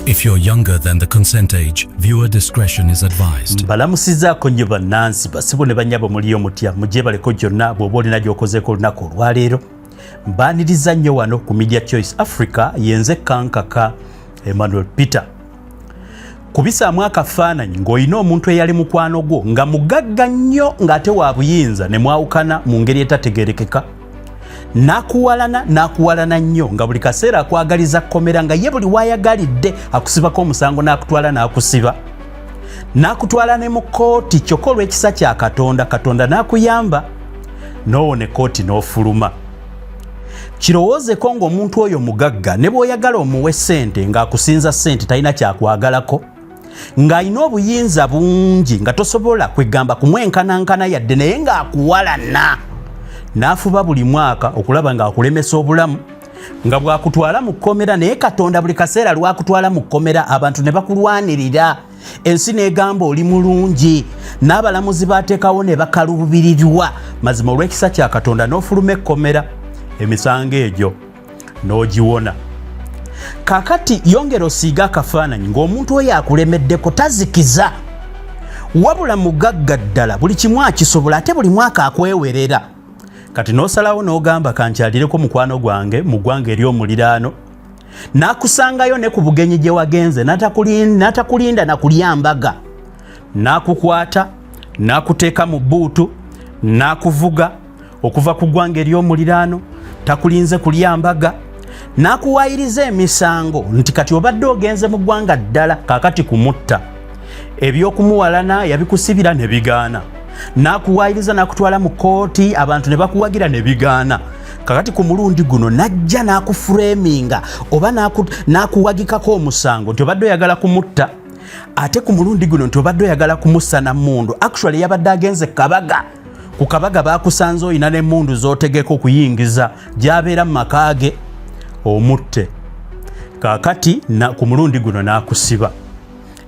If you're younger than the consent age, viewer discretion is advised. Mbalamusizaako nnyo bannansi, basibo ne bannyabo. Muliyo mutya? Mugyebaleko gyonna. Bw'oba olina gy'okozeeko olunaku olwaleero, mbaaniriza nnyo wano ku Media Choice Africa. Yenze Kankaka Emmanuel Peter. Kubisaamu akafaananyi ng'olina omuntu eyali mukwano gwo nga mugagga nnyo ng'ate wa buyinza, ne mwawukana mu ngeri etategerekeka, n'akuwalana, n'akuwalana nnyo, nga buli kaseera akwagaliza kkomera, nga ye buli waayagalidde akusibako omusango n'akutwala n'akusiba, n'akutwala ne mu kkooti. Kyokka olw'ekisa kya Katonda, Katonda n'akuyamba n'owona ekkooti n'ofuluma. Kirowoozeko ng'omuntu oyo mugagga, ne bw'oyagala omuwe ssente ng'akusinza ssente, talina kyakwagalako, ng'alina obuyinza bungi nga tosobola kwegamba kumwenkanankana yadde, naye ng'akuwalana n'afuba buli mwaka okulaba ng'akulemesa obulamu nga bw'akutwala mu kkomera. Naye Katonda buli kaseera lwakutwala mu kkomera, abantu ne bakulwanirira, ensi n'egamba oli mulungi, n'abalamuzi baateekawo ne bakaluubirirwa. Mazima olw'ekisa kya Katonda n'ofuluma ekkomera, emisango egyo n'ogiwona. Kakati yongera osiiga akafaananyi ng'omuntu oyo akulemeddeko tazikiza, wabula mugagga ddala, buli kimu akisobola, ate buli mwaka akwewerera. Kati n'osalawo n'ogamba, "Kankyalireko mukwano gwange mu ggwanga ery'omuliraano." N'akusangayo ne ku bugenyi gye wagenze, n'atakulinda na kulya mbaga, n'akukwata n'akuteeka mu bbuutu n'akuvuga okuva ku ggwanga ery'omuliraano, takulinze kulya mbaga, n'akuwaayiriza emisango nti kati obadde ogenze mu ggwanga ddala kaakati kumutta. Ebyokumuwalana yabikusibira ne bigaana, n'akuwaayiriza n'akutwala mu kkooti, abantu ne bakuwagira ne bigaana. Kakati ku mulundi guno najja n'akuframinga oba n'akuwagikako omusango nti obadde oyagala kumutta, ate ku mulundi guno nti obadde oyagala kumussa na mmundu. Actually yabadde agenze kabaga, ku kabaga bakusanze oyina n'emmundu z'otegeka okuyingiza gy'abeera mu maka ge omutte. Kaakati ku mulundi guno n'akusiba.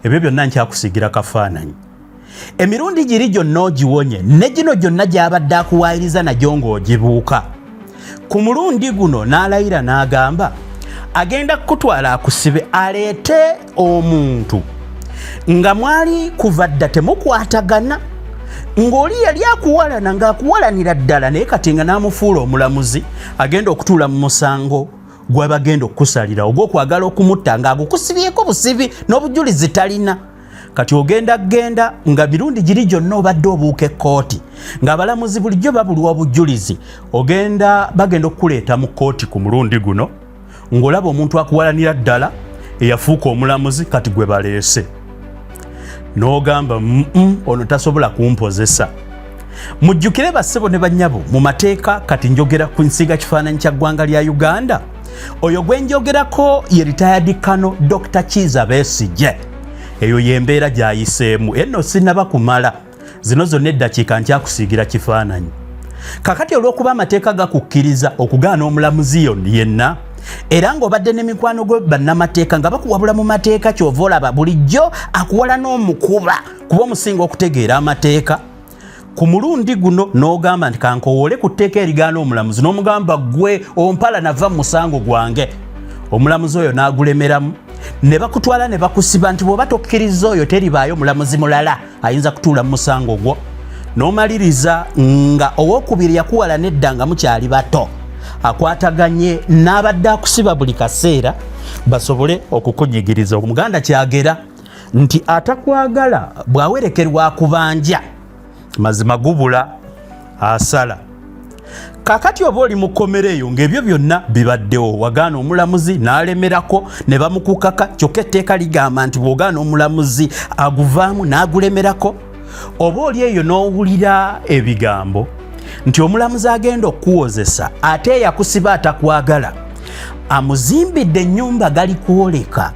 Ebyo byonna nkyakusiigira kafaananyi. Emirundi giri gyonna ogiwonye, ne gino gyonna gy'abadde akuwaayiriza nagyo ng'ogibuuka. Ku mulundi guno n'alayira n'agamba agenda kukutwala akusibe, aleete omuntu nga mwali kuva dda temukwatagana, ng'oli yali akuwalana ng'akuwalanira ddala, naye kati nga n'amufuula omulamuzi agenda okutuula mu musango gw'abagenda okukusalira ogw'okwagala okumutta, ng'agukusibyeko busibi n'obujulizi talina. Kati ogenda genda nga mirundi giri gyonna obadde obuuka ekkooti, ng'abalamuzi bulijjo babulwa obujulizi. Ogenda bagenda okukuleeta mu kkooti ku mulundi guno ng'olaba omuntu akuwalanira ddala eyafuuka omulamuzi kati gwe baleese, n'ogamba, "Ono tasobola kumpozesa." Mujjukire bassebo ne bannyabo, mu mateeka, kati njogera ku nsiiga kifaananyi kya ggwanga lya Uganda, oyo gwe njogerako ye retired Colonel Dr Kiiza Besigye. Eyo y'embeera gy'ayiseemu enno. Sinnaba kumala zino zonna eddakiika, nkyakusiigira kifaananyi. Kakati olw'okuba amateeka gakukkiriza okugaana omulamuzi yenna, era ng'obadde n'emikwano gwe bannamateeka nga bakuwabula mu mateeka, kyova olaba bulijjo akuwala n'omukuba kuba omusinga okutegeera amateeka, ku mulundi guno n'ogamba nti kankowoole ku tteeka erigaana omulamuzi, n'omugamba, "Gwe ompala, nava mu musango gwange." Omulamuzi oyo n'agulemeramu ne bakutwala ne bakusiba nti bw'oba tokkiriza oyo, teribaayo mulamuzi mulala ayinza kutuula mu musango gwo. N'omaliriza nga owokubiri yakuwala nedda nga mukyali bato akwataganye n'abadde akusiba buli kaseera basobole okukunyigiriza. Omuganda kyagera nti atakwagala bw'awerekerwa akubanja, mazima gubula asala. Kakati oba oli mukomera eyo ng'ebyo byonna bibaddewo, wagaana omulamuzi n'alemerako ne bamukukaka, kyokka etteeka ligamba nti bw'ogaana omulamuzi aguvaamu n'agulemerako. Oba oli eyo n'owulira ebigambo nti omulamuzi agenda okukuwozesa ate eyakusiba atakwagala amuzimbidde ennyumba gali kwoleka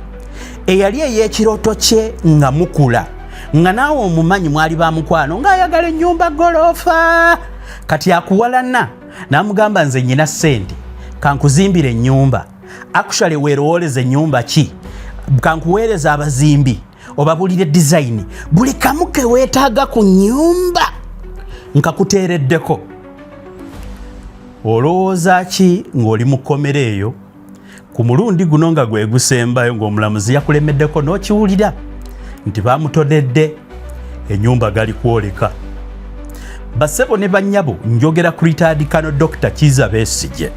eyali ey'ekirooto kye nga mukula, nga naawe omumanyi mwali ba mukwano, ng'ayagala ennyumba goloofa. Kati akuwalana n'amugamba, "Nze nyina ssente, kankuzimbira ennyumba. Actually weerowooleza ennyumba ki, kankuweereza abazimbi obabulire design, buli kamu ke weetaaga ku nnyumba nkakuteereddeko." Olowooza ki ng'oli mu kkomera eyo? Ku mulundi guno nga gwe gusembayo ng'omulamuzi yakulemeddeko n'okiwulira nti bamutonedde ennyumba gali kwoleka. Basebo ne bannyabo, njogera ku retired Colonel Dr. Kiiza Besigye.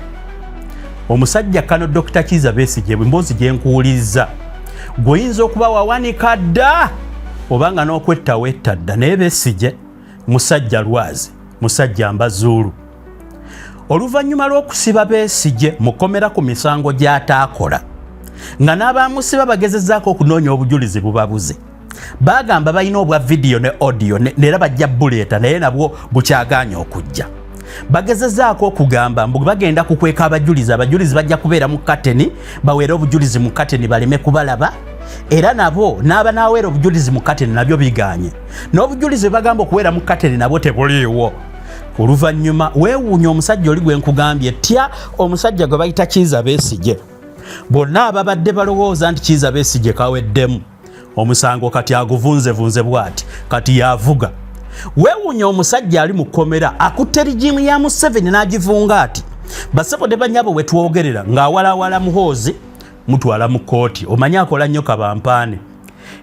Omusajja Colonel Dr. Kiiza Besigye, emboozi gye nkuwulizza, gw'oyinza okuba wawanika dda oba nga n'okwetta wetta dda, naye Besigye musajja lwazi, musajja mbazuulu. Oluvannyuma lw'okusiba Besigye mukomera ku misango gy'ataakola, nga n'abamusiba bagezezzaako okunoonya obujulizi bubabuze, bagamba balina obwa vidiyo ne audio neera bajja buleeta, naye nabwo bukyagaanye okujja. Bagezezaako okugamba mbu bagenda kukweka abajulizi, abajulizi bajja kubeera mu kateni, baweere obujulizi mu kateni baleme kubalaba, era nabo n'aba n'aweera obujulizi mu kateni nabyo biganye, n'obujulizi bagamba okuweera mu kateni nabwo tebuliiwo. Oluvannyuma weewuunya omusajja oli gwe nkugambye tya, omusajja gwe bayita Kiiza Besigye. Bonna ababadde balowooza nti Kiiza Besigye kaweddemu omusango, kati aguvunzevunze bw'ati, kati yavuga. Weewuunya omusajja ali mu kkomera akutte regime ya Museveni n'agivunga ati. Basebo ne banyabo, we twogerera ng'awalawala Muhoozi mutwala mu kkooti, omanyi akola nnyo kabampaane.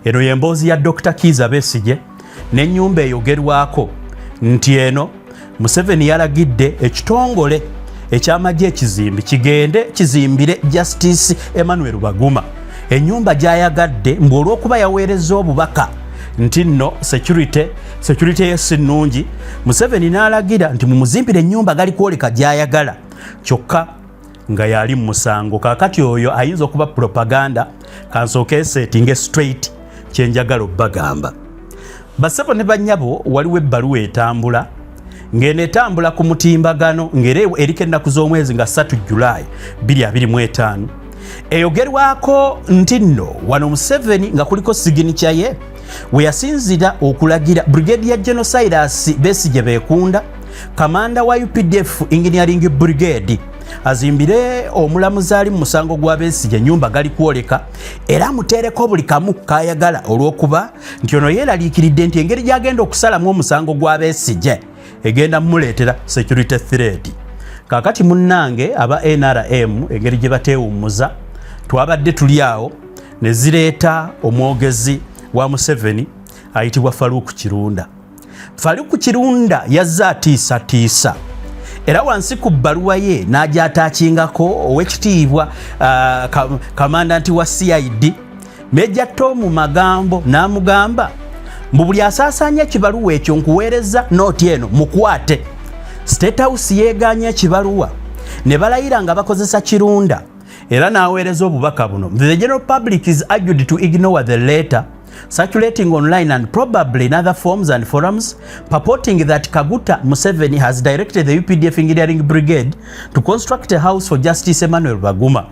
Eno y'emboozi ya Dr. Kiiza Besigye n'ennyumba eyogerwako nti eno Museveni yalagidde ekitongole ekyamagye ekizimbi kigende kizimbire Justice Emmanuel Baguma ennyumba gy'ayagadde, mbu olw'okuba yaweereza obubaka nti nno security ye si nnungi. Museveni n'alagira nti mumuzimbire ennyumba gali kwoleka gy'ayagala, kyokka nga yali mu musango. Kaakati oyo ayinza okuba propaganda. Kansooke esettinge straight kyenjagala obbagamba. Basebo ne bannyabo, waliwo ebbaluwa etambula, ng'eno etambula ku mutimbagano, ng'era eriko ennaku z'omwezi nga 3 Julayi 2025, eyogerwako nti nno wano Museveni nga kuliko signature ye we yasinzira okulagira Brigadier General Cyrus Besigye Bekunda, kamanda wa UPDF Engineering Brigade, azimbire omulamuzi ali mu musango gwa Besigye ennyumba gali kwoleka, era amuteereko buli kamu kayagala, olw'okuba nti ono yeeraliikiridde nti engeri gy'agenda okusalamu omusango gwa Besigye egenda mumuleetera security threat. Kaakati munnange, aba NRM engeri gye bateewummuza, twabadde tuli awo ne zireeta omwogezi wa Museveni ayitibwa Farouk Kirunda. Farouk Kirunda yazze atiisatiisa, era wansi ku bbaluwa ye n'agyatakingako owekitiibwa commandant wa CID Major Tom Magambo, n'amugamba mbu buli asaasaanya ekibaluwa ekyo nkuweereza nooti eno, mukwate. State House yeeganya ekibaluwa ne balayira nga bakozesa Kirunda, era n'aweereza obubaka buno: "The general public is urged to ignore the letter circulating online and probably in other forms and forums purporting that Kaguta Museveni has directed the UPDF Engineering Brigade to construct a house for Justice Emmanuel Baguma.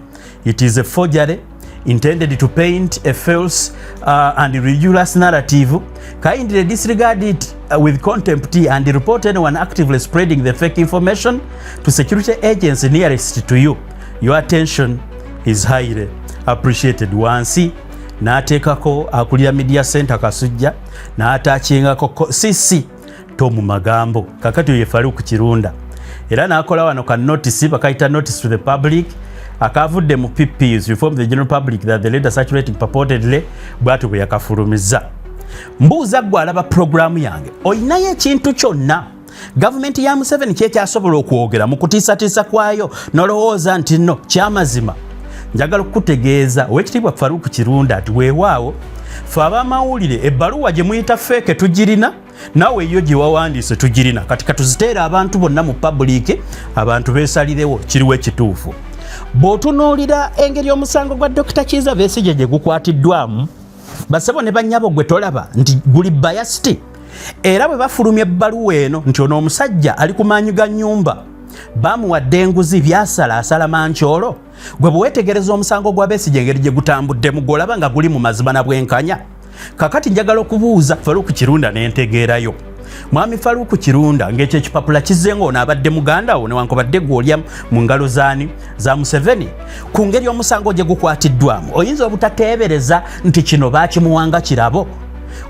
It is a forgery intended to paint a false and ridiculous narrative. Kindly disregard it with contempt and report anyone actively spreading the fake information to security agency nearest to you. Your attention is highly appreciated." Wansi n'ateekako akulira media center Kasujja, n'atakingako CC Tom Magambo. Kakati oyo Farouk Kirunda era n'akola wano ka notice bakayita "Notice to the public", akavudde mu PPs, "Inform the general public that the letter circulating purportedly", bwatyo bwe yakafulumiza. Mbuuza gwe alaba puroguramu yange, olinayo ekintu kyonna gavumenti ya Museveni kyekyasobola okwogera mu kutiisatiisa kwayo nolowooza nti nno kyamazima? Njagala okukutegeeza, owekitiibwa Farouk Kirunda, ati weewaawo fe abamawulire ebbaluwa gye muyita fake tugirina, naawe eyo gye wawandiise tugirina. Kati katuziteera abantu bonna mu public, abantu beesalirewo kiriwo ekituufu. Bw'otunuulira engeri omusango gwa Dr. Kiiza Besigye gye gukwatiddwamu, basebo ne bannyabo, gwe tolaba nti guli biased? Era bwe bafulumya ebbaluwa eno nti ono omusajja ali ku maanyi ga nnyumba, bamuwadde enguzi, byasala asala mankyolo, gwe bwe weetegereza omusango gwa Besigye engeri gye gutambuddemu, gw'olaba nga guli mu mazima na bwenkanya? Kakati njagala okubuuza Farouk Kirunda n'entegeerayo. Mwami Farouk Kirunda, ng'ekyo ekipapula kizze ng'ono abadde muganda wo, newankubadde gw'olya mu ngalo zaani za Museveni, ku ngeri omusango gye gukwatiddwamu, oyinza obutateebereza nti kino baakimuwanga kirabo?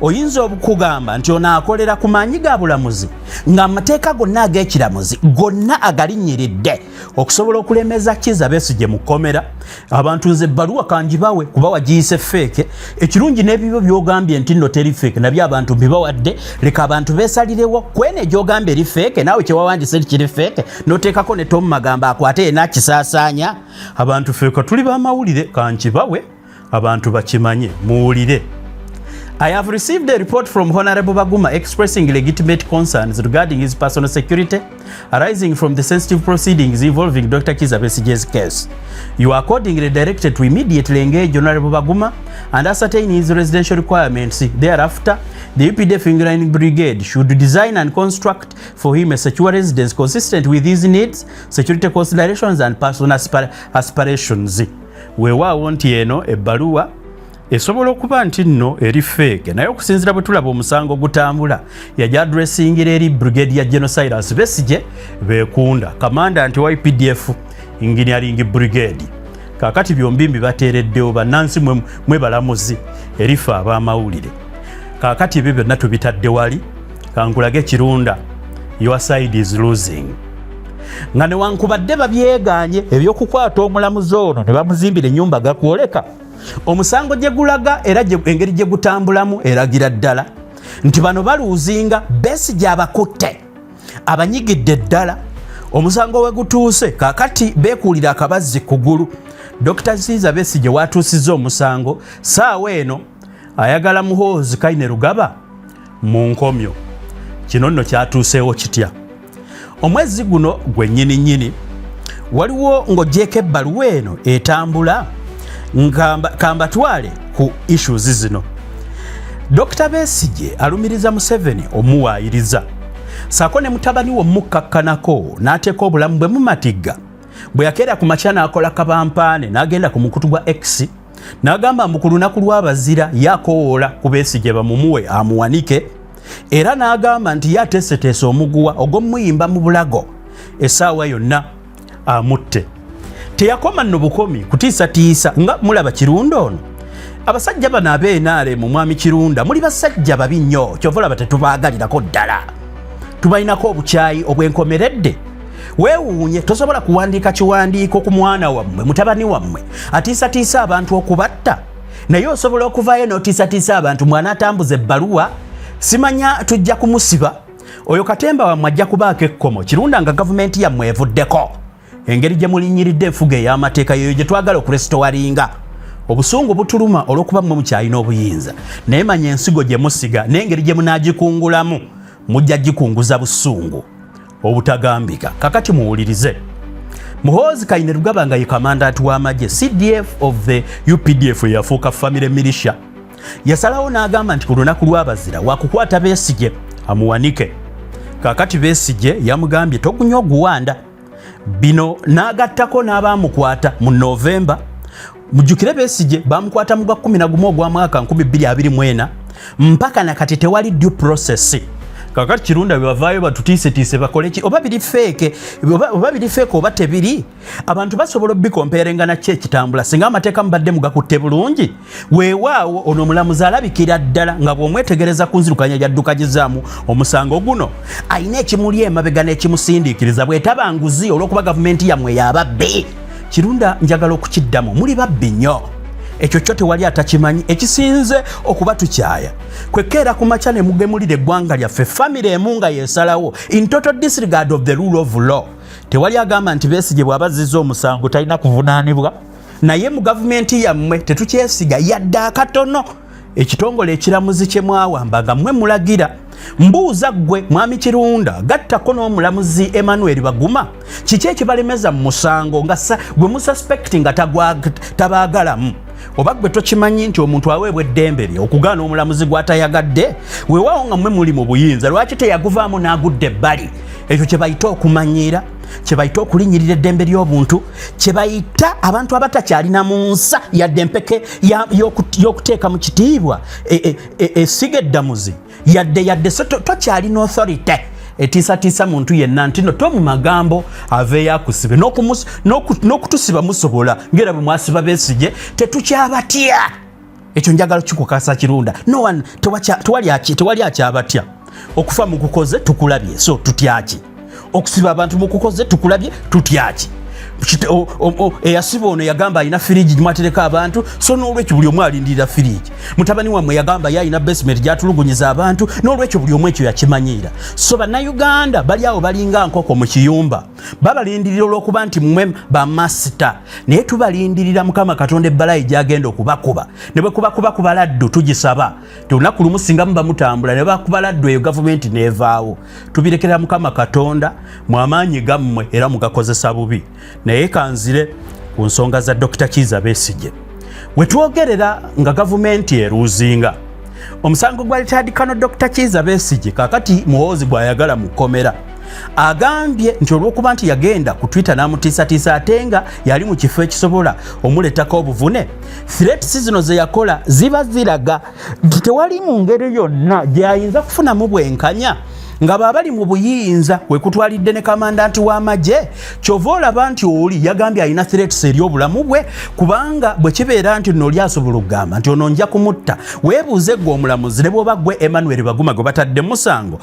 Oyinza okugamba nti ono akolera ku maanyi ga bulamuzi, ng'amateeka gonna ag'ekiramuzi gonna agalinnyiridde okusobola okulemeza Kiza Besigye mu kkomera. Abantu, nze ebbaluwa kangibawe kuba wagiyise fake. Ekirungi n'ebibyo byogambye nti nno teri fake, nabyo abantu mbibawadde. Leka abantu beesalirewo kwene egyogambye eri fake, naawe kyewawandise kiri fake, noteekako ne Tomu Magambo akwate yena akisaasaanya. Abantu, feka tuli bamawulire, kankibawe abantu bakimanye. Muwulire. I have received a report from Honorable Baguma expressing legitimate concerns regarding his personal security arising from the sensitive proceedings involving Dr. Kiza Besigye's case. You are accordingly directed to immediately engage Honorable Baguma and ascertain his residential requirements. Thereafter, the UPDF Engineering Brigade should design and construct for him a secure residence consistent with his needs, security considerations and personal aspirations. Weewaawo nti eno ebbaluwa esobola okuba nti nno eri fake, naye okusinziira bwe tulaba omusango gutambula, yajja addressingira eri Brigadier General Cyrus Besigye Bekunda, kamanda nti wa UPDF Engineering Brigade. Kaakati byombi mbibateereddewo bannansi mwe balamuzi erife ab'amawulire. Kaakati ebyo byonna tubitadde wali. Kankulage Kirunda, your side is losing, nga newankubadde babyegaanye ebyokukwata omulamuzi ono ne bamuzimbira ennyumba, gakwoleka omusango gye gulaga era engeri gye gutambulamu eragira ddala nti bano baluuzinga. Besigye abakutte, abanyigidde ddala. Omusango we gutuuse kaakati beekuulira akabazzi kugulu. Dr Kiiza Besigye watuusizza omusango saawa eno ayagala Muhoozi Kainerugaba mu nkomyo. Kino nno kyatuuseewo kitya? Omwezi guno gwe nnyini nnyini waliwo, ng'ogyeko ebbaluwa eno etambula, kambatwale ku issues zino. Dr Besigye alumiriza Museveni omuwaayiriza saako ne mutabani we omukkakkanako n'ateeka obulamu bwe mu matigga, bwe yakeera ku makya n'akola kabampaane n'agenda ku mukutu gwa X n'agamba mbu ku lunaku lw'abazira yakowoola ku Besigye bamumuwe amuwanike, era n'agamba nti ye ateeseteese omuguwa ogw'omuyimba mu bulago essaawa yonna amutte. Teyakoma nno bukomi kutiisatiisa. Nga mulaba Kirunda ono, abasajja bano ab'NRM, mwami Kirunda, muli basajja babi nnyo. Kyova olaba tetubaagalirako ddala, tubalinako obukyayi obwenkomeredde. Weewuunye, tosobola kuwandiika kiwandiiko ku mwana wammwe, mutabani wammwe atiisatiisa abantu okubatta, naye osobola okuvaayo n'otiisatiisa abantu mwana atambuza ebbaluwa, simanya tujja kumusiba. Oyo katemba wammwe ajja kubaako ekkomo, Kirunda, nga gavumenti yammwe evuddeko. Engeri gye mulinnyiridde enfuga ey'amateeka yeyo gye twagala okurestoringa. Obusungu butuluma olw'okuba mmwe mukyalina obuyinza, naye manya ensigo gye musiga n'engeri gye munaagikungulamu, mujja gikunguza busungu obutagambika. Kakati muwulirize. Muhoozi Kainerugaba nga ye kamandanti w'amagye CDF of the UPDF eyafuuka family militia, yasalawo n'agamba nti ku lunaku lw'abazira wakukwata Besigye amuwanike. Kakati Besigye yamugambye togunywa oguwanda bino, n'agattako n'abaamukwata mu Novemba. Mujjukire Besigye bamukwata mu gwa 11 ogwa mwaka 2024, mpaka nakati tewali due process. Kakati Kirunda, bwe bavaayo batutiisetiise bakole ki? Oba biri fake, oba biri fake oba tebiri, abantu basobola obicomparinga nakyo ekitambula singa amateeka mubadde mugakutte bulungi. Weewaawo ono omulamuzi alabikira ddala nga bw'omwetegereza ku nzirukanya gyaddukanyizaamu omusango guno, ayina ekimuli emabega n'ekimusindiikiriza bwetaba nguzi, olw'okuba gavumenti yammwe yababbi. Kirunda, njagala okukiddamu, muli babbi nnyo, ekyo kyo tewali atakimanyi. Ekisinze okuba tukyaya kwekeera ku makya ne mugemulira eggwanga lyaffe, famire emu nga yesalawo in total disregard of the rule of law. Tewali agamba nti Besigye bw'aba azizza omusango talina kuvunaanibwa, naye mu gavumenti yammwe tetukyesiga yadde akatono ekitongole ekiramuzi kye mwawamba nga mmwe mulagira. Mbuuza ggwe mwami Kirunda, gattako n'omulamuzi Emmanuel Baguma, kiki ekibalemeza mu musango nga gwe mususpect nga tabaagalamu? Oba ggwe tokimanyi nti omuntu aweebwa eddembe lye okugaana omulamuzi gw'atayagadde? Weewaawo nga mmwe muli mu buyinza, lwaki teyaguvaamu n'agudda ebbali? Ekyo kye bayita okumanyiira, kye bayita okulinnyirira eddembe ly'obuntu, kye bayita abantu abatakyalina mu nsa yadde empeke y'okuteeka mu kitiibwa essiga eddamuzi yadde. So tokyalina authority etiisatiisa muntu yenna nti no tomu magambo aveeyo akusibe. N'okutusiba musobola, ngaera bwe mwasiba Besigye. Tetukyabatya. Ekyo njagala kikukasa Kirunda. No one, tewali akyabatya. Okufa mukukoze, tukulabye, so tutyaki? Okusiba abantu mukukoze, tukulabye, tutyaki? Eyasiba ono yagamba alina firigi mwatereka abantu, so n'olwekyo buli omu alindirira firigi. Mutabani wammwe yagamba ye alina basement gyatulugunyiza abantu, n'olwekyo buli omu ekyo yakimanyiira. So Bannayuganda bali awo balinga nkoko mu kiyumba, babalindirira olw'okuba nti mmwe bamasita, naye tubalindirira Mukama Katonda ebbalayi gyagenda okubakuba. Ne bwe kuba kuba kubaladdu, tugisaba ti olunaku lumu singa muba mutambula ne bakuba laddu eyo, gavumenti n'evaawo. Tubirekera Mukama Katonda. Mu amaanyi gammwe era mugakozesa bubi. Naye kanzire ku nsonga za Dr Kiiza Besigye. Wetwogerera nga gavumenti eruuzinga omusango gwa retired Colonel Dr Kiiza Besigye, kakati Muhoozi gwayagala mu kkomera, agambye nti olw'okuba nti yagenda ku Twitter n'amutiisatiisa ate nga yali mu kifo ekisobola omuleetako obuvune, threats zino ze yakola ziba ziraga nti tewali mu ngeri yonna gy'ayinza kufunamu bwenkanya nga baabali mu buyinza, kwe kutwalidde ne kamandanti w'amagye. Kyova olaba nti oli yagambye alina threats eri obulamu bwe, kubanga bwe kibeera nti nno oli asobola okugamba nti ono nja kumutta, weebuuze gwe omulamuzi, ne bw'oba gwe Emmanuel Baguma gwe batadde musango,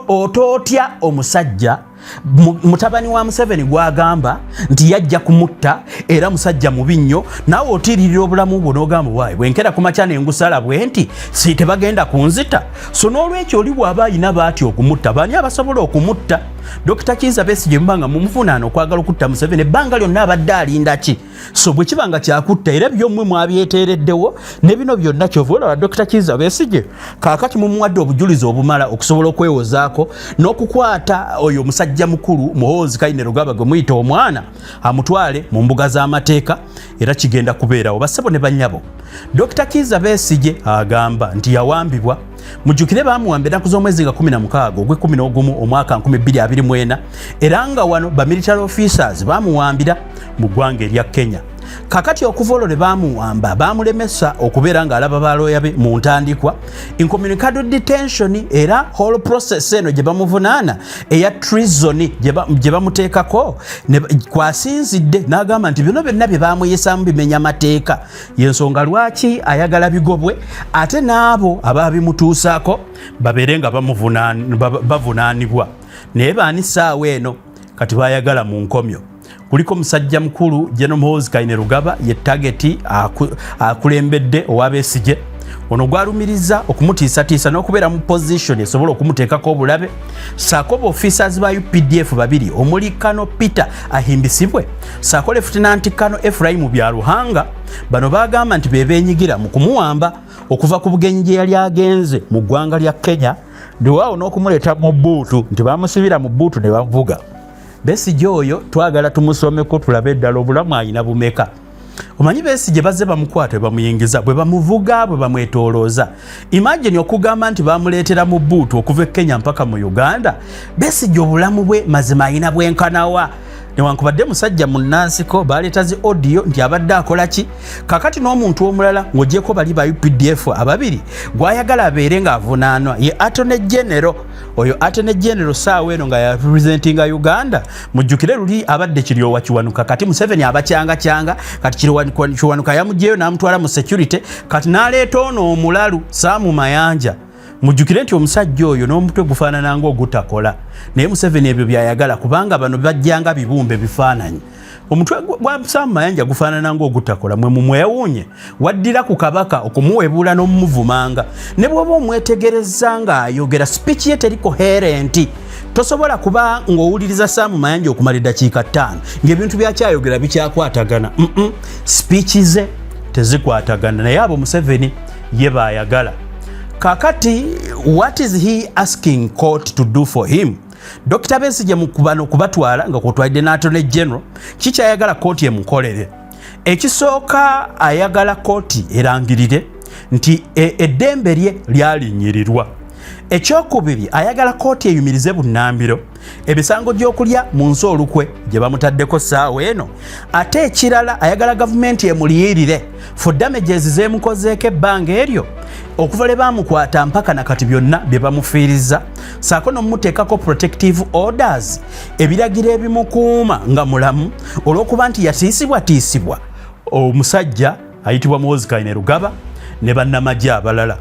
otootya omusajja mutabani wa Museveni gwagamba nti yajja kumutta, era musajja mubi nnyo, naawe otiiririra obulamu bwo n'ogamba, "Waayi, bwenkera ku makya nengusala bwe nti si tebagenda kunzita?" So n'olwekyo oli bw'aba ayina baati okumutta, baani abasobola okumutta? Dr Kiiza Besigye muba nga mumuvunaana okwagala okutta Museveni, ebbanga lyonna abadde alinda ki? So bwe kiba nga kyakutta, era byommwe mwabyeteereddewo ne bino byonna. Kyova olaba Dr Kiiza Besigye kaakati mumuwadde obujulizi obumala okusobola okwewozaako n'okukwata oyo omusajja mukulu Muhoozi Kainerugaba gwe muyita omwana, amutwale mu mbuga z'amateeka, era kigenda kubeerawo. Bassebo ne bannyabo, Dr Kiiza Besigye agamba nti yawambibwa. Mujjukire baamuwamba ennaku z'omwezi nga 16 ogw'11 omwaka 2024, era nga wano bamilitary officers bamuwambira mu ggwanga erya Kenya. Kakati okuva olwo lwe baamuwamba, baamulemesa okubeera ng'alaba balooya be mu ntandikwa, incommunicado detention, era whole process eno gye bamuvunaana eya treason gye bamuteekako kwasinzidde n'agamba nti bino byonna bye bamuyisaamu bimenya mateeka, yensonga lwaki ayagala bigobwe, ate n'abo ababimutuusaako babeere nga bavunaanibwa. Naye baani saawa eno kati bayagala mu nkomyo? Kuliko musajja mukulu General Muhoozi Kainerugaba, ye target akulembedde owa Besigye ono gwalumiriza okumutiisatiisa n'okubeera mu position esobola okumuteekako obulabe, saako officers ba UPDF babiri omuli Colonel Peter Ahimbisibwe saako Lieutenant Colonel Ephraim Byaruhanga. Bano bagamba nti be beenyigira mu kumuwamba okuva ku bugenyi gye yali agenze mu ggwanga lya Kenya, ndiwaawo n'okumuleeta mu bbuutu, nti bamusibira mu bbuutu ne bamuvuga. Besigye oyo twagala tumusomeko tulabe eddala obulamu ayina bumeka. Omanyi Besigye bazze bamukwata, bwe bamuyingiza, bwe bamuvuga, bwe bamwetoolooza. Imagine okugamba nti bamuleetera mu bbuutu okuva e Kenya mpaka mu Uganda. Besigye obulamu bwe mazima ayina bwenkanawa? Newankubadde musajja munnansiko, baleeta zi audio nti abadde akola ki. Kakati n'omuntu omulala ng'ogyeko bali ba UPDF ababiri gwayagala abeere ng'avunaanwa ye Attorney General. Oyo Attorney General saawa eno nga yarepresentinga Uganda, mujjukire luli abadde Kiryowa Kiwanuka. Kati Museveni abacyangacyanga, kati Kiryowa Kiwanuka yamugyeyo n'amutwala mu security, kati n'aleeta ono omulalu Saamu Mayanja. Mujjukire nti omusajja oyo n'omutwe gufaanana ng'ogutakola, naye Museveni ebyo byayagala, kubanga bano bajjanga bibumbe bifaananyi. Omutwe gwa Saamu Mayanja gufaanana ng'ogutakola. Mwe mumwewuunye waddira ku kabaka okumuwebuula n'omumuvumanga, ne bw'oba omwetegereza ng'ayogera, speech ye teri coherent. Tosobola kuba ng'owuliriza Saamu Mayanja okumala eddakiika 5 ng'ebintu byakyayogera bikyakwatagana. Speech ze tezikwatagana, naye abo Museveni ye baayagala. Kakati what is he asking court to do for him? Dr Besigye mu kubano kubatwala nga kwotwalidde n'Attorney General, kikyayagala kooti emukolere? Ekisooka, ayagala kooti erangirire nti eddembe lye lyalinyirirwa. Ekyokubiri, ayagala kooti eyumirize bunnambiro emisango gy'okulya mu nsi olukwe gye bamutaddeko ssaawa eno. Ate ekirala, ayagala gavumenti emuliyirire for damages zemukozeeko ebbanga eryo okuva lwe bamukwata mpaka nakati, byonna bye bamufiiriza, saako n'omuteekako protective orders, ebiragiro ebimukuuma nga mulamu, olw'okuba nti yatiisibwatiisibwa omusajja ayitibwa Muhoozi Kainerugaba. Ne bannamagye abalala.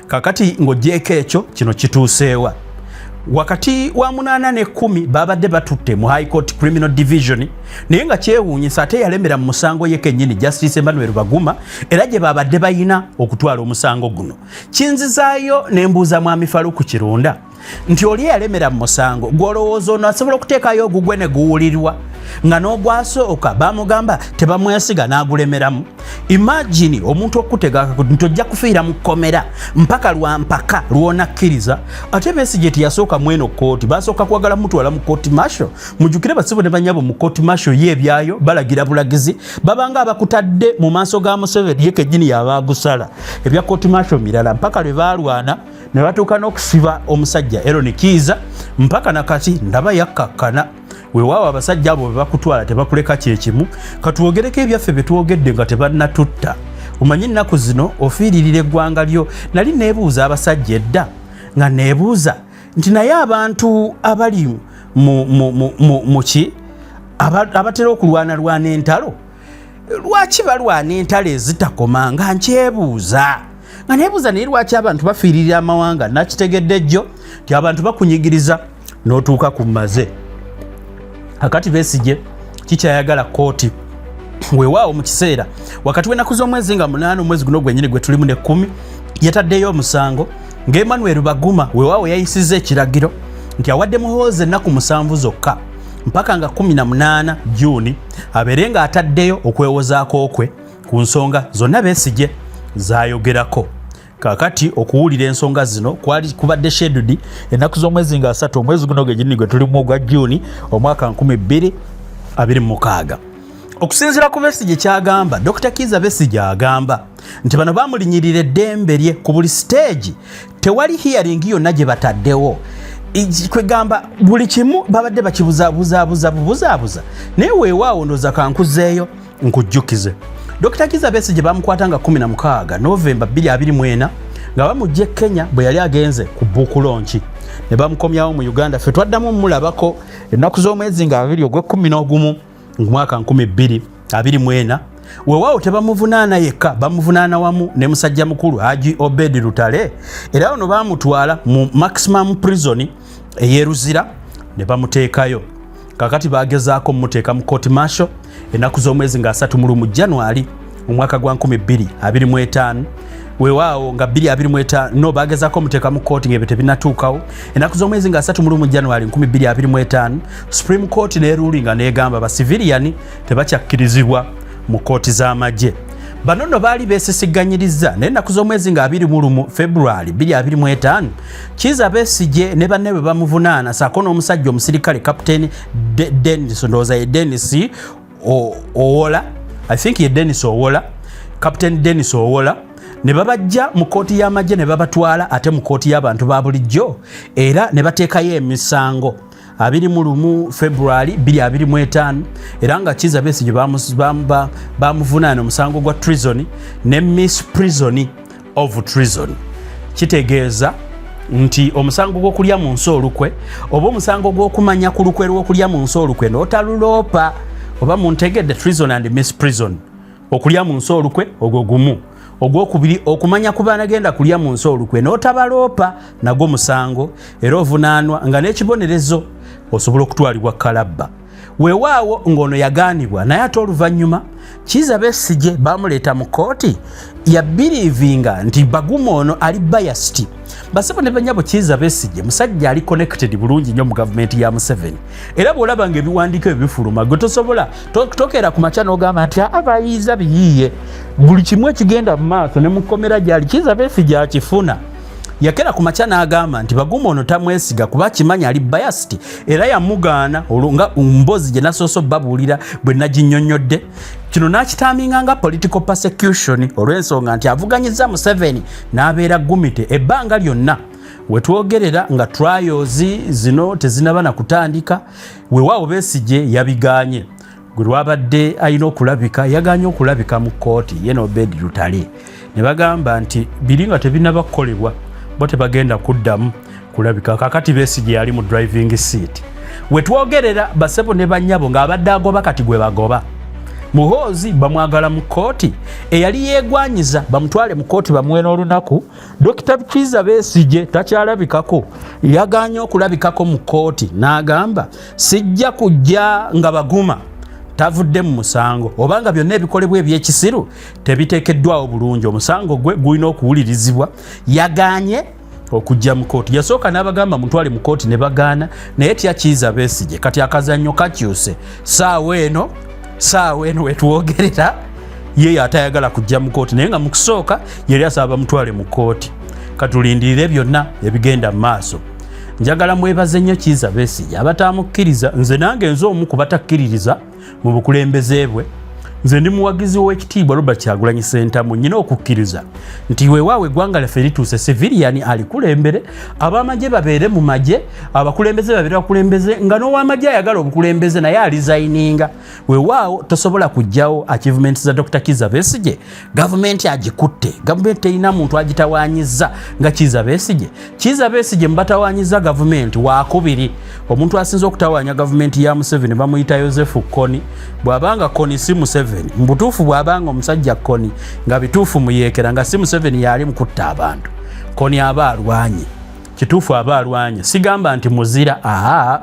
Kakati ng'ogyeko ekyo, kino kituuseewa? Wakati wa 8 ne 10 babadde batutte mu High Court Criminal Division, naye nga kyewuunyisa ate yalemera mu musango ye kennyini Justice Emmanuel Baguma, era gye babadde bayina okutwala omusango guno. Kinzizaayo ne mbuuza Mwami Faluku Kirunda nti oli yalemera mu musango, gw'olowooza ono asobola okuteekayo ogugwe ne guwulirwa, nga n'ogwasooka bamugamba tebamwesiga n'agulemeramu? Imagine omuntu okutega nti ojja kufiira mu kkomera mpaka lwampaka lwonakkiriza. Ate Besigye teyasooka mweno kooti, basooka kwagala mutwala mu court martial. Mujjukire basibo ne banyabo, mu court martial ye ebyayo balagira bulagizi, babanga abakutadde mu maaso ga Museveni, ye kennyini yaba agusala. Ebya court martial mirala, mpaka lwe baalwana ne batuuka n'okusiba omusajja Eron Kiiza, mpaka nakati ndaba yakkakkana. Weewaawo, abasajja abo bwe bakutwala tebakuleka kyekimu. Katwogereko ebyaffe bye twogedde nga tebannatutta. Omanyi ennaku zino ofiiririra eggwanga lyo. Nali neebuuza abasajja edda, nga neebuuza nti naye abantu abali mu ki abatera okulwanalwana entalo, lwaki balwana entalo ezitakoma? Nga nkyebuuza, nga neebuuza, naye lwaki abantu bafiiririra amawanga? Nakitegedde jjo nti abantu bakunyigiriza n'otuuka ku maze. Akati Besigye kikyayagala kooti. Weewaawo, mu kiseera wakati w'ennaku z'omwezi nga 8 omwezi guno gwennyini gwe tulimu ne 10, yataddeyo omusango nga Emmanuel Baguma weewaawo yayisizza ekiragiro nti awadde Muhoozi ennaku 7 zokka, mpaka nga 18 Juuni, abeere ng'ataddeyo okwewozaako kwe ku nsonga zonna Besigye zayogerako. Kakati okuwulira ensonga zino kwali kubadde scheduled ennaku z'omwezi nga 3 omwezi guno genyini gwe tulimu ogwa Juuni omwaka 2026. Okusinziira ku Besigye kyagamba, Dr Kiza Besigye agamba nti bano bamulinyirira eddembe lye ku buli stage. Tewali hearing yonna gye bataddewo. Kwegamba buli kimu babadde bakibuzabuzabuza bubuzaabuza. Naye weewaawo, ndooza kankuzeeyo nkujjukize, Dr Kiza Besigye bamukwata nga 16 Novemba 2024, nga bamujja e Kenya bwe yali agenze ku book launch, ne bamukomyawo mu Uganda. Ffe twaddamu mumulabako ennaku z'omwezi nga 2 ogw'e11 mu mwaka 2024. Weewaawo, tebamuvunaana yekka, bamuvunaana wamu ne musajja mukulu Haji Obed Lutale, era ono bamutwala mu maximum prison ey'e Luzira ne bamuteekayo. Kakati bagezaako mumuteeka mu court martial ennaku z'omwezi nga 31 January mu mwaka gwa 2025. Weewaawo, nga 2025 no bagezaako omuteeka mu kooti ng'ebyo tebinatuukawo. Ennaku z'omwezi nga 31 January 2025, Supreme Court nerulinga negamba bacivilian tebakyakkirizibwa mu kooti z'amagye. Bano nno baali beesisiganyiriza, naye ennaku z'omwezi nga 21 February 2025, Kiza Besigye ne banne bwe bamuvunaana saako n'omusajja omusirikale Captain Denis, ndowooza ye Denis Owola, I think ye Denis Owola, Captain Denis Owola, ne babajja mu kooti y'amagye ne babatwala ate mu kooti y'abantu ba bulijjo, era ne bateekayo emisango 21 February 2025, era nga Kiza Besigye bamuvunaana omusango gwa treason ne misprision of treason. Kitegeeza nti omusango gw'okulya mu nsi olukwe, oba omusango gw'okumanya ku lukwe lw'okulya mu nsi olukwe n'otaluloopa, oba muntegedde, treason and misprision, okulya mu nsi olukwe ogwo gumu, ogwokubiri okumanya ku banagenda kulya mu nsi olukwe n'otabaloopa, nagwo musango, era ovunaanwa nga n'ekibonerezo osobola okutwalibwa kalabba. Weewaawo, ng'ono yagaanibwa, naye ate oluvannyuma Kiza Besigye bamuleeta mu kooti, yabelievinga nti Baguma ono ali biased. Basebo ne banyabo, Kiza Besigye musajja ali connected bulungi nnyo mu gavumenti ya Museveni, era bw'olaba nga ebiwandiiko ebyo bifuluma, gwe tosobola tokeera ku makya n'ogamba nti abayiiza biyiiye. Buli kimu ekigenda mu maaso ne mukomera gyali, Kiza Besigye akifuna. Yakera ku makya n'agamba nti Baguma ono tamwesiga kuba akimanyi ali biased, era yamugaana olwo nga mbozi gye nasoose obbabuulira bwe naginnyonnyodde. Kino n'akiterminga nga political persecution, olw'ensonga nti avuganyiza Museveni n'abeera gumite ebbanga lyonna wetwogerera nga trials zino tezinaba na kutandika. Weewaawo, Besigye yabiganye. Gwe lwabadde alina okulabika, yaganye okulabika mu kkooti ye n'Obed Lutale, ne bagamba nti biri nga tebinaba kukolebwa, bo tebagenda kuddamu kulabika. Kakati Besigye yali mu driving seat wetwogerera, basebo ne bannyabo, ng'abadde agoba, kati gwe bagoba. Muhoozi bamwagala mu kkooti, eyali yeegwanyiza bamutwale mu kkooti bamuwe n'olunaku. Dokita Kiiza Besigye takyalabikako, yagaanye okulabikako mu kkooti n'agamba sijja kujja nga Baguma tavudde mu musango, obanga byonna ebikolebwa ebyekisiru tebiteekeddwawo bulungi, omusango gwe gulina okuwulirizibwa. Yagaanye okujja mu kooti, yasooka n'abagamba mutwale mu kooti ne bagaana, naye tya Kiiza Besigye. Kati akazannyo kakyuse, saawa eno wetwogerera ye atayagala kujja mu kooti, naye nga mu kusooka yali asaba bamutwale mu kooti. Katulindirire byonna ebigenda mu maaso. Njagala mwebaze nnyo Kiiza Besigye abatamukkiriza. Nze nange nze omu ku batakkiririza mu bukulembeze bwe. Nze ndi muwagizi w'ekitiibwa Robert Kyagulanyi Sentamu. Nyina okukkiriza nti weewaawo eggwanga lyaffe lituuse civilian alikulembere, ab'amagye babeere mu magye, abakulembeze babeere bakulembeze, nga n'ow'amagye ayagala obukulembeze naye aresigninga. Weewaawo tosobola kuggyawo achievements za Dr Kiza Besigye. Gavumenti agikutte, gavumenti terina muntu agitawanyiza nga Kiza Besigye. Kiza Besigye mubatawanyiza gavumenti wakubiri. Omuntu asinza okutawanya gavumenti ya Museveni bamuyita Yosefu Kony. Bw'abanga Kony si Museveni mubutuufu, bw'abanga omusajja Kony nga bituufu muyeekera nga si Museveni yali mukutta abantu, Kony aba alwanye kituufu, aba alwanye. Sigamba nti muzira, aa,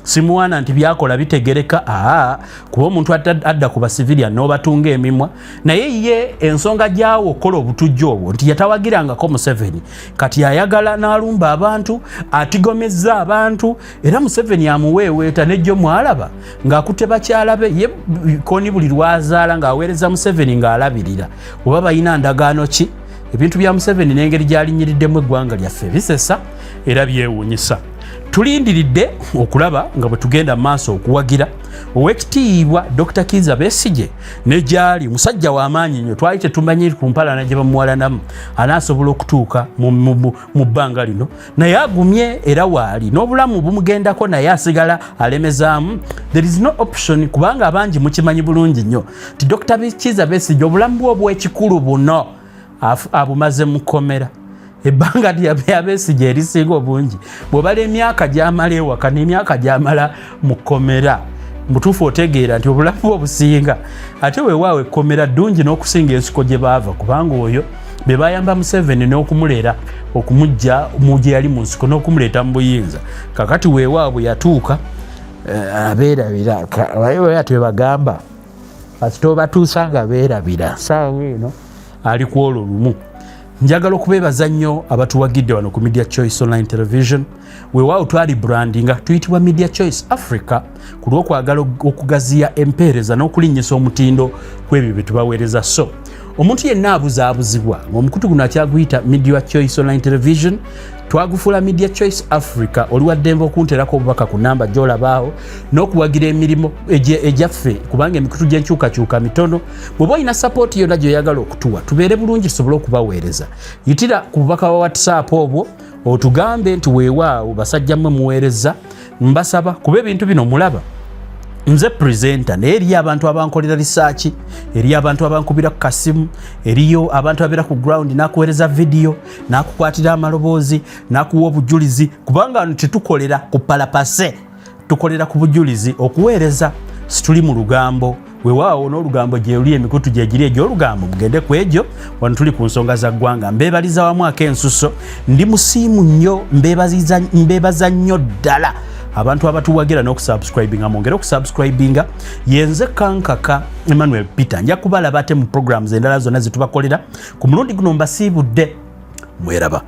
simuwaana nti byakola bitegereka, aa, kuba omuntu adda ku bacivilian n'obatunga emimwa, naye ye ensonga gyawo okukola obutujju obwo nti yatawagirangako Museveni, kati ayagala n'alumba abantu, atigomezza abantu, era Museveni amuweeweeta. Nejjo mwalaba ng'akutte bakyala be. Ye Kony buli lwazaala ng'aweereza Museveni ng'alabirira, oba balina ndagaano ki? Ebintu bya Museveni n'engeri gy'alinnyiriddemu eggwanga lyaffe bisesa era byewuunyisa. Tulindiridde okulaba nga bwe tugenda mu maaso okuwagira Owekitiibwa Dr Kiiza Besigye ne gyali musajja w'amaanyi nnyo. Twali tetumanyi ku mpalana gye bamuwalanamu anaasobola okutuuka mu bbanga lino, naye agumye era waali n'obulamu bumugendako, naye asigala alemezaamu. There is no option, kubanga abangi mukimanyi bulungi nnyo nti Dr Kiiza Besigye obulamu bwe obwekikulu buno abumaze mu kkomera. Ebbanga lya Besigye erisinga obungi, bw'obala emyaka gy'amala ewaka n'emyaka gy'amala mu kkomera, mutuufu otegeera nti obulamu bwe obusinga. Ate weewaawo ekkomera ddungi n'okusinga ensiko gye baava, kubanga oyo be bayamba Museveni n'okumulera, okumujja mu gye yali mu nsiko n'okumuleeta mu buyinza. Kakati weewaawo bwe yatuuka abeerabira ati bwe bagamba kasita obatuusa nga beerabira. Saawa eno ali ku olwo lumu. Njagala okubeebaza nnyo abatuwagidde wano ku Media Choice Online Television. Weewaawo twali brandinga, tuyitibwa Media Choice Africa ku lw'okwagala okugaziya empeereza n'okulinnyisa omutindo ku ebyo bye tubaweereza. So omuntu yenna abuzaabuzibwa ng'omukutu guno akyaguyita Media Choice Online Television, twagufuula Media Choice Africa. Oli waddembe okunterako obubaka ku namba gy'olabaawo n'okuwagira emirimu egyaffe, kubanga emikutu gy'enkyukakyuka mitono. Bw'oba olina support yonna gy'oyagala okutuwa tubeere bulungi tusobole okubaweereza, yitira ku bubaka bwa WhatsApp obwo otugambe nti weewaawo basajja mmwe muweereza, mbasaba, kuba ebintu bino mulaba nze presenter, naye eriyo abantu abankolera research, eriyo abantu abankubira ku kasimu, eriyo abantu abeera ku ground nakuweereza vidiyo, nakukwatira amaloboozi, nakuwa obujulizi, kubanga wano tetukolera ku palapase, tukolera ku bujulizi okuweereza. Situli mu lugambo. Weewaawo n'olugambo gyeruli, emikutu gyegiri egy'olugambo, mugende ku egyo. Wano tuli ku nsonga za ggwanga. Mbeebaliza wamu ak'ensuso, ndi musiimu nnyo, mbeebaza nnyo ddala abantu abatuwagira n'okusubscribinga. Mwongere okusubscribinga. Yenze Kankaka Emmanuel Peter. Nja kubalaba ate mu programs endala zonna zetubakolera. Ku mulundi guno mbasiibudde, mweraba.